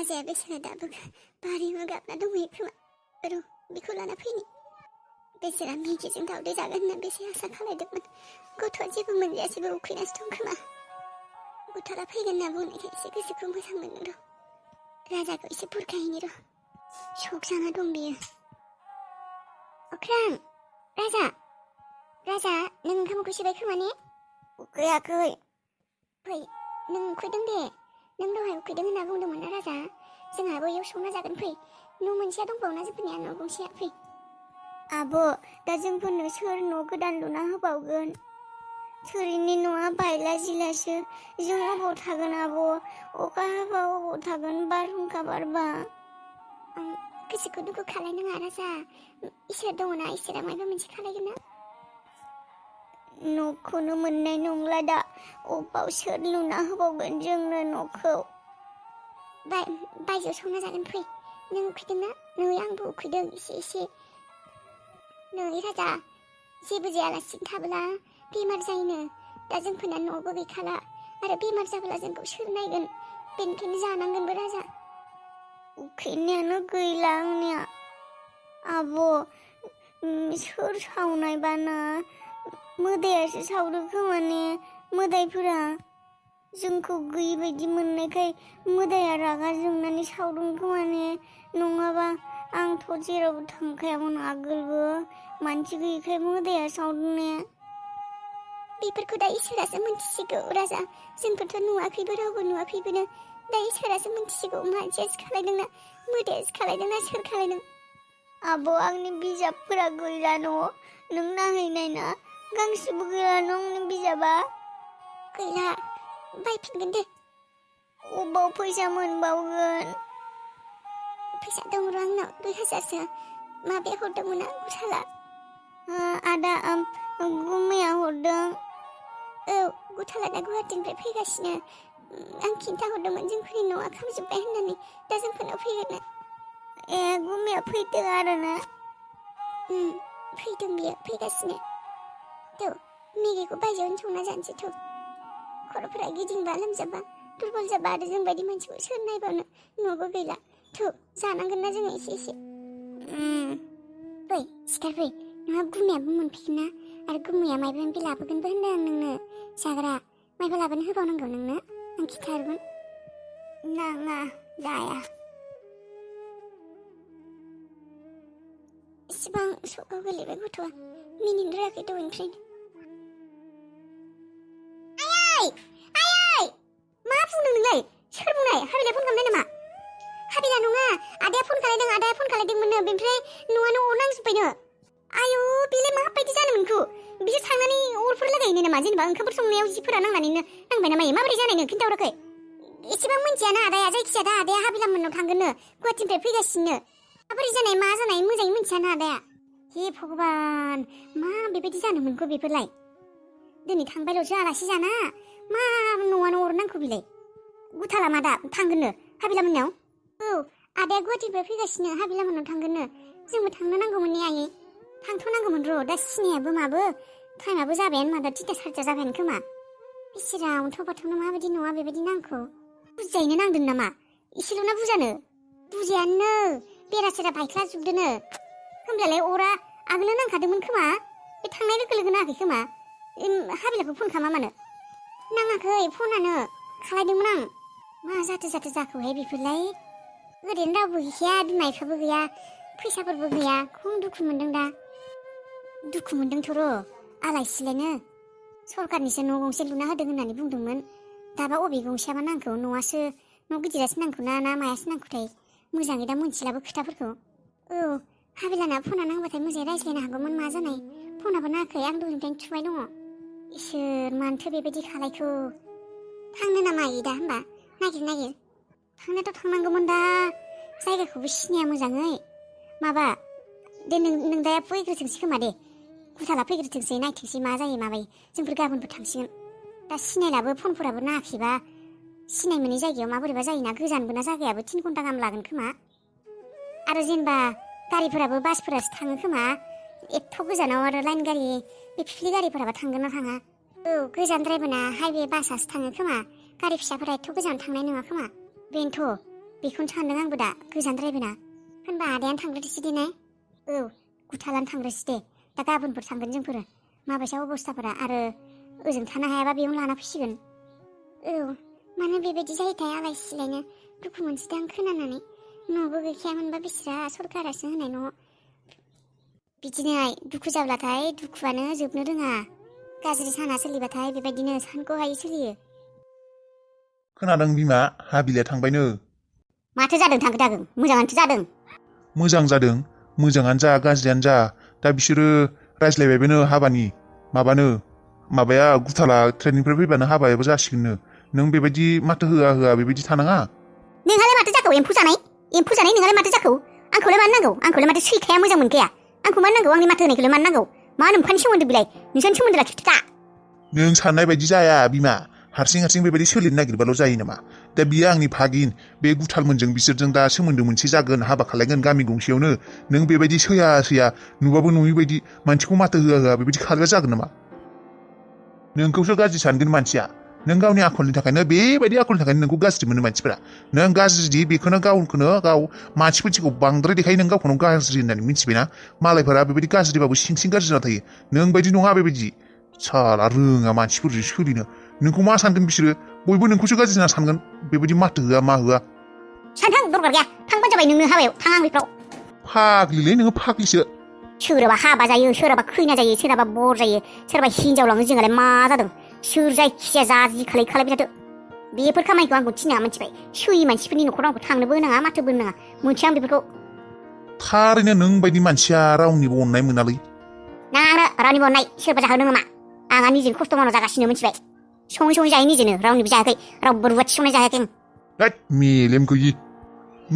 राजाया बेसेरा दाबो बारियाव गाबना दंहैयो खोमा। र' बेखौ लाना फैनि। बेसेरा मेगिजों दावदै जागोन होनना बेसे आसा खालायदोंमोन। गथ'आ जेबो मोनजायासैबो उखैनासो दं खोमा। गुथाला फैगोन होनना बुंनायखाय एसे गोसोखौ मोजां मोनो र'। राजाखौ एसे बुरखायहैनि र'। शक जाना दं बियो। अख्रां, राजा नों ओंखाम उखैसोबाय खोमा ने? उखैयाखै। फै, नों उखैदों दे। नों दहाय उखैदों होनना बुंदोंमोन ना राजा? जोंहा बैयाव संना जागोन फै। न' मोनसेया दंबावोना जोंफोरनिया न' गंसेया फै। आब', दा जोंफोरनो सोर न' गोदान लुना होबावगोन? थोरिनि न'आ बायला जिलासो। जों अबाव थागोन आब'? अखा हाबा अबाव थागोन बारहुंखा बारबा? गोसोखौ दुखु खालायनाङा राजा। इसोर दङना, इसोरा मायबा मोनसे खालायगोन ना? न'खौनो मोननाय नंला दा। अबाव सोर लुना होबावगोन जोंनो न'खौ? बायजोआव संना जागोन फै। नों उखैदोंना? नै आंबो उखैदों एसे। नै राजा, जेबो जायालासिनो थाबोला बेमार जायोनो। दा जोंफोरना न'बो गैखाला आरो बेमार जाब्ला जोंखौ सोर नायगोन? बेनिखायनो जानांगोनबो राजा। उखैनायानो गैला आंनिया। आब', सोर सावनाय बाना? मोदायासो सावदों खोमा ने? मोदायफोरा जोंखौ गैयि बायदि मोननायखाय मोदाया रागा जोंनानै सावदों खोमा ने? नङाबा आंथ' जेरावबो थांखायामोन आगोलबो। मानसि गैयिखाय मोदाया सावदों ने? बेफोरखौ दा इसोरासो मिन्थिसिगौ राजा। जोंफोरथ' नुवाखैबो, रावबो नुवाखैबोनो। दा इसोरासो मिन्थिसिगौ मानसियासो खालायदोंना मोदायासो खालायदोंना सोर खालायदों। आब', आंनि बिजाबफोरा गैला न'आव। नों नायहैनाय ना, गांसेबो गैला नोंनि बिजाबा। गैला, बायफिनगोन दे। अबाव फैसा मोनबावगोन? फैसा दं र' आंनाव 2000सो। माबाया हरदोंमोन ना गुथाला? आदा, गुमैया हरदों। औ, गुथाला दा गुवाहाटीनिफ्राय फैगासिनो। आं खिन्थाहरदोंमोन जोंफोरनि न'आ खामजोब्बाय होननानै। दा जोंफोरनाव फैगोन। गुमैया फैदों आरोना? फैदों बियो, फैगासिनो। थ' मेगिखौ बायजोआवनो संना जानोसै थ'। खर'फोरा गिदिंबा लोमजाबा दुरबल जाबा आरो जोंबायदि मानसिखौ सोर नायबावनो? न'बो गैला। थ' जानांगोन ना जों एसे। फै, सिखार फै। नोंहा गुमैयाबो मोनफैगोन ना? आरो गुमैया मायबा मायबि लाबोगोनबो होनदों आं नोंनो जाग्रा। मायबा लाबोनो होबावनांगौ नोंनो? आं खिन्थाहरगोन। नाङा, जाया। इसिबां सकाव गोलैबाय गथ'आ। मिनिनो रोङाखै दहायनिफ्रायनो। आयै! मा बुंदों नोंलाय? सोर बुंनाय? हाबिला फन खालामनाय नामा? हाबिला नङा, आदाया फन खालायदोंमोननो। बेनिफ्राय न'आनो अर नांजोब्बायनो। आयौ, बेलाय माबायदि जानो मोनखो? बिसोर थांनानै अरफोर लागायहैनो नामा? जेनेबा ओंखामफोर संनायाव जिफोरा नांबाय ना मायो? माबोरै जानायनो खिन्थाहराखै? एसेबां मिन्थियाना आदाया। जायखिजाया दा आदाया हाबिला मोननाव थांगोननो, गुवाहाटीनिफ्राय फैगासिनो। माबोरै जानाय मा जानाय मोजाङै मिन्थियाना आदाया। हे भगबान, मा बेबायदि जानो मोनखो बेफोरलाय? दिनै थांबायल'सो आलासि जाना। मा न'आनो अर नांखो बिलाय? गुथाला मा दा थांगोननो हाबिला मोननाव? औ, आदाया गुवाहाटीनिफ्राय फैगासिनो, हाबिला मोननाव थांगोननो। जोंबो थांनो नांगौमोन ने आयै? थांथ'नांगौमोन र', दा सिनायाबो माबो। टाइमाबो जाबायानो माथो 3ता 4ता जाबायानो खोमा। बिसोरा अन्थाव बाथावनो माबायदि न'आ बेबायदि नांखो? बुजायैनो नांदों नामा? इसेल' ना बुजानो? बुजायानो, बेरा सेरा बायख्लाजोबदोनो। होमब्लालाय अरा आगोलनो नांखादोंमोन खोमा। बे थांनाय लोगो नाङाखै खोमा। हाबिलाखौ फन खालामा मानो? नाङाखै फनानो। खालायदोंमोन आं। मा जाथो जाखोहाय बेफोरलाय? ओरैनो रावबो गैखाया, बिमा बिफाबो गैया, फैसाफोरबो गैया। खम दुखु मोनदों दा। दुखु मोनदोंथ' र', आलाय सिलायनो। सरकारनिसो न' गंसे लुना होदों होननानै बुंदोंमोन। दाबा अबे गंसेयाबा नांखौ? न'आसो न' गिदिरासो नांखौ ना मायासो नांखोथाय? मोजाङै दा मोनथिलाबो खोथाफोरखौ। औ, हाबिलाना फना नांबाथाय मोजाङै रायज्लायनो हागौमोन। मा जानाय? फनाबो नाङाखै, आं दहायनिफ्रायनो थुबाय दङ। इसोर, मानोथो बेबायदि खालायखो? थांनो नामा दा होमबा? नागिर। थांनायाथ' थांनांगौमोन दा। जायगाखौबो सिनाया मोजाङै। माबा दे, नों दा फैग्रोथोंसै खोमा दे। गुथाला फैग्रोथोंसै, नायथोंसै मा जायो माबायो। जोंफोर गाबोनफोर थांसिगोन। दा सिनायलाबो, फनफोराबो नाङाखैबा सिनाय मोनै जायगायाव माबोरैबा जायोना। गोजानबो ना जायगायाबो, 3 घन्टा गाहाम लागोन खोमा। आरो जेनेबा गारिफोराबो बासफोरासो थाङो खोमा। एथ' गोजानाव आरो लाइन गारि, बे फिफलि गारिफोराबा थांगोन ना थाङा? औ, गोजानद्रायबो ना, हाइवे बासआसो थाङो खोमा। गारि फिसाफोरा एथ' गोजान थांनाय नङा खोमा। बेनोथ', बेखौनो सानदों आंबो दा गोजानद्रायबोना होनबा आदायानो थांग्रोदोसै दे ने औ गुथालानो थांग्रोसै दे दा गाबोनफोर थांगोन जोंफोरो माबायसा अबस्थाफोरा आरो ओजों थानो हायाबा बेयावनो लाना फैसिगोन औ मानो बेबायदि जायोथाय आलाय सिलायनो दुखु मोनसोदों आं खोनानानै न'बो गैखायामोनबा बिसोरा सरकारासो होनाय न' बिदिनोहाय दुखु जाब्लाथाय दुखुआनो जोबनो रोङा गाज्रि साना सोलिबाथाय बेबायदिनो सानखौहायै सोलियो खोनादों बिमा हाबिलाया थांबायनो माथो जादों थांखो दागों मोजाङानोथ' जादों मोजां जादों मोजाङानो जा गाज्रियानो जा दा बिसोरो रायज्लायबायबोनो हाबानि माबाया गुथाला ट्रेननिफ्राय फैबानो हाबायाबो जासिगोननो नों बेबायदि माथो होआ बेबायदि थानाङा नोंहालाय माथो जाखो एम्फौ जानाय नोंहालाय माथो जाखो आंखौलाय मानो नांगौ आंखौलाय माथो सैखाया मोजां मोनखाया आंखौ मानो नांगौ आंनि माथो होनायखौलाय मानो नांगौ मा नोम्फानि सोमोन्दो बिलाय नोंसोरनि सोमोन्दो लाखिथ'था नों साननाय बायदि जाया बिमा हारसिं बेबायदि सोलिनो नागिरबाल' जायो नामा दा बियो आंनि भागिन बे गुथालमोनजों बिसोरजों दा सोमोन्दो मोनसे जागोन हाबा खालायगोन गामि गंसेयावनो नों बेबायदि सैया नुबाबो नुयै बायदि मानसिखौ माथो होआ बेबायदि खालाया जागोन नामा नोंखौसो गाज्रि सानगोन मानसिया नों गावनि आखलनि थाखायनो बेबायदि आखलनि थाखायनो नोंखौ गाज्रि मोनो मानसिफोरा नों गाज्रि बेखौनो गाव मानसिफोरखौ बांद्राय देखायो नों गावखौनो गाज्रि होननानै मिथिबायना मालायफोरा बेबायदि गाज्रिबाबो सिं गाज्रि जाना थायो नों बायदि नङा बेबायदि साला रोङा मानसिफोरजों सोलिनो नोंखौ मा सानगोन बिसोरो बयबो नोंखौसो गाज्रि होनना सानगोन बेबायदि माथो होआ मा होआ सानथां दरकार गैया थांबानो जाबाय नोंनो हाबायाव थां आं बेफ्राव फाग्लिलै नोङो फाग्लिसो सोरबा हाबा जायो सोरबा खैना जायो सोरबा बर जायो सोरबा हिनजाव लाङो जोंहालाय मा जादों सोर जायखिजाया जाजि खालायबाय थाथो बेफोर खामानिखौ आंखौ थिनाङा मिथिबाय सोयि मानसिफोरनि न'खराव आंखौ थांनोबो नाङा माथोबो नाङा मोनथिया आं बेफोरखौ थारैनो नों बायदि मानसिया रावनिबो अननाय मोनालै नाङा रावनिबो अननाय सोरबा जाहोनो नामा आंहा निजेनो खस्थ' मावना जागासिनो मिथिबाय सङै जायो निजेनो रावनिबो जायाखै रावबो रुवाथि संनाय जायाखै होद मेलेम गैयि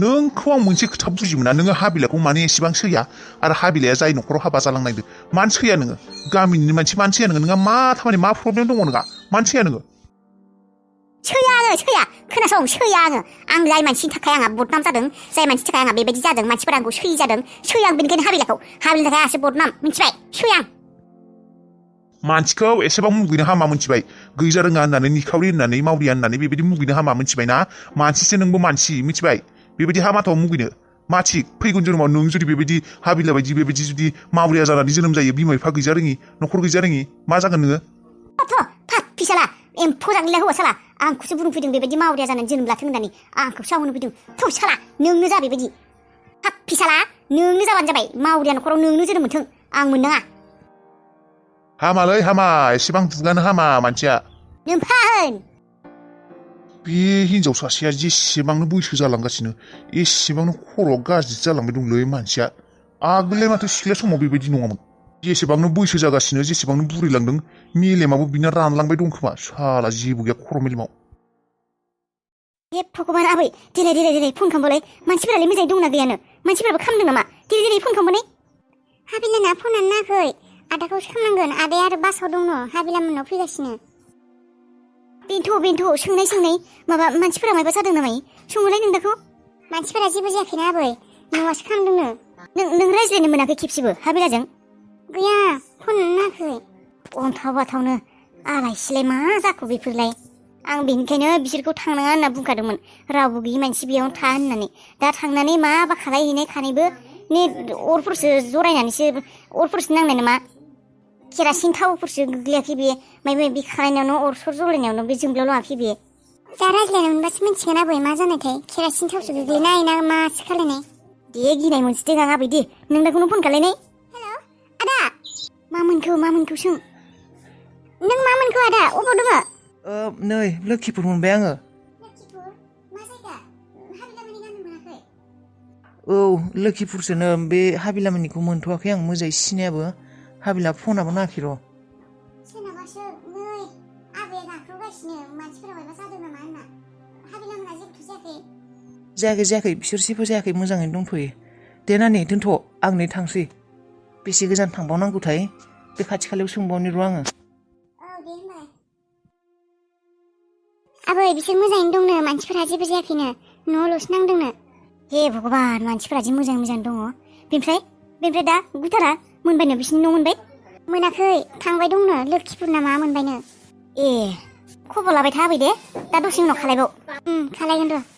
नोंखौ आं मोनसे खोथा बुजि मोना नोङो हाबिलाखौ माने एसेबां सैया आरो हाबिलाया जाय न'खराव हाबा जालांनायदों मानो सैया नोङो गामिनि मानसि मानो सैया नोङो नोंहा मा थारमाने मा प्रब्लेम दङ नोंहा मानो सैया नोङो सैया खोनासं सैया आं जाय मानसिनि थाखाय आंहा बदनाम जादों जाय मानसिनि थाखाय आंहा बेबायदि जादों मानसिफोरा आंखौ सैयि जादों सैया आं बेनिखायनो हाबिलानि थाखाय आंहासो बदनाम मिथिबाय सैया मानसिखौ एसेबां मुगैनो हामा मोनथिबाय गैजा रोङा होननानै निखावरि होननानै मावरिया होननानै बेबायदि मुगैनो हामा मोनथिबाय ना मानसिसो नोंबो मानसि मिथिबाय बेबायदि हामाथ' मुगैनो मा थिग फैगोन जोनोमाव नों जुदि बेबायदि हाबिला बायदि बेबायदि जुदि मावरिया जानानै जोनोम जायो बिमा बिफा गैजा रोङि न'खर गैजा रोङि मा जागोन नोङो फिसाला एम्फौ जागोनलाय हौवा साला आंखौसो बुंफैदों बेबायदि मावरिया जानानै जोनोम लाथों होननानै आंखौ सावनो फैदों थौ साला नोंनो जा बेबायदि फिसाला नोंनो जाबानो जाबाय मावरिया न'खराव नोंनो जोनोम मोनथों आं मोननाङा हामालै हामा एसेबां दुगानो हामा मानसिया नोम्फा होन बे हिनजाव सासेया जेसेबांनो बैसो जालांगासिनो एसेबांनो खर'आव गाज्रि जालांबाय दंलै मानसिया आगोललाय माथो सिख्ला समाव बेबायदि नङामोन जेसेबांनो बैसो जागासिनो जेसेबांनो बुरैलांदों मेलेमाबो बिना रानलांबाय दं खोमा साला जेबो गैया खर' मेलेमाव हे भगबान आबै दिनै फन खालामबालाय मानसिफोरालाय मोजाङै दंना गैयानो मानसिफोराबो खालामदों नामा दिनै फन खालामबालाय हाबिलाना फनानो नाङाखै आदाखौसो खालामनांगोन आदाया आरो बासाव दङ हाबिला मोननाव फैगासिनो बेनोथ' सोंनाय माबा मानसिफोरा माबा जादों नामा सोङोलाय नों दाखौ मानसिफोरा जेबो जायाखैना आबै न'आसो खालामदोंनो नों रायज्लायनो मोनाखै खेबसेबो हाबिलाजों गैया फनानो नाङाखै अन्थाव बाथावनो आलाय सिलाय मा जाखो बेफोरलाय आं बेनिखायनो बिसोरखौ थांनाङा होनना बुंखादोंमोन रावबो गैयि मानसि बेयावनो था होननानै दा थांनानै माबा खालायहैनाय खानायबो ने अरफोरसो जरायनानैसो अरफोरसो नांनाय नामा केरासिन थावफोरसो गोग्लैयाखै बे माबा खालायनायावनो अर जलायनायावनो बे जोंब्लाव लाङाखै बे दा रायज्लायनो मोनबासो मिथिगोन आबै मा जानायथाय केरासिन थावसो गोग्लैनाय ना मासो खालायनाय दे गिनाय मोनसोदों आं आबै दे नों दाखौनो फन खालायनाय हेल' आदा मा मोनखो सों नों मा मोनखो आदा अबाव दङ नै लोखिपुर मोनबाय आङो लोखिपुर मा जायगा हाबिलामोननि गामि मोनाखै औ लोखिपुरसोनो बे हाबिलामोननिखौ मोनथ'वाखै आं मोजाङै सिनायाबो हाबिला फनाबो नाङाखै र' सोरनाबासो नै आबैया गाख्रबगासिनो मानसिफोरा माबा जादों नामा होनना हाबिलामोना जेबोथ' जायाखै बिसोर जेबो जायाखै मोजाङैनो दंथ'यो दे नानि दोनथ' आं नै थांसै बेसे गोजान थांबावनांगौथाय बे खाथि खालायाव सोंबावनि र' आङो दे होनबा आबै बिसोर मोजाङैनो दंनो मानसिफोरा जेबो जायाखैनो न'आवल'सो नांदोंनो हे भगबान मानसिफोरा जि मोजां दङ बेनिफ्राय दा गुथारा मोनबायनो बिसिनि न' मोनबाय मोनाखै थांबाय दंनो लोखिपुर नामा मोनबायनो ए खबर लाबाय था आबै दे दा दसे उनाव खालायबाव खालायगोन र'